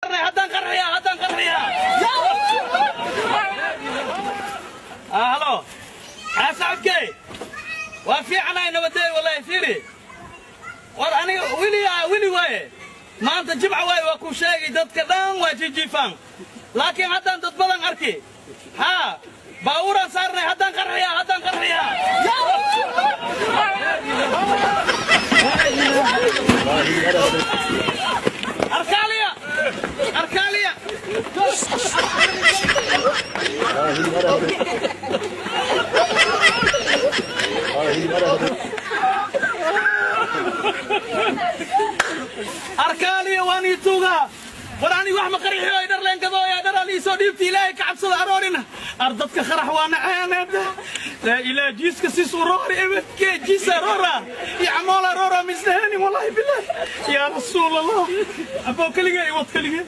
Haddaan qarxiyaa, haddaan qarxiyaa. Halo, haa saaxibkey, waa fiicanahay, nabadey wallahi. Fiiri, war aniga wili wili waaye, maanta jimca waaye, waa kuu sheegay, dadka dhan waa jijiifaan, laakiin haddaan dad badan arki. Haa, baabuuraan saarnay, haddaan qarxiyaa, haddaan qarxiyaa. Arkaaliya, arkaaliya. Arkaaliya, waan ii tuugaa. War ani wax ma qarxiyo, ay dhar leengadooya, dhar ii soo dhiibta. Ilaahay ka cabsada, aroorina. Ar dadka qarax waa naceeneed. Laa ilaa jiiska sis uroori ebedke jiis aroora iyo camool aroora misnaheenin, wallahi billahi. Yaa rasuul Allah, aboo, keligee iwad, keligee.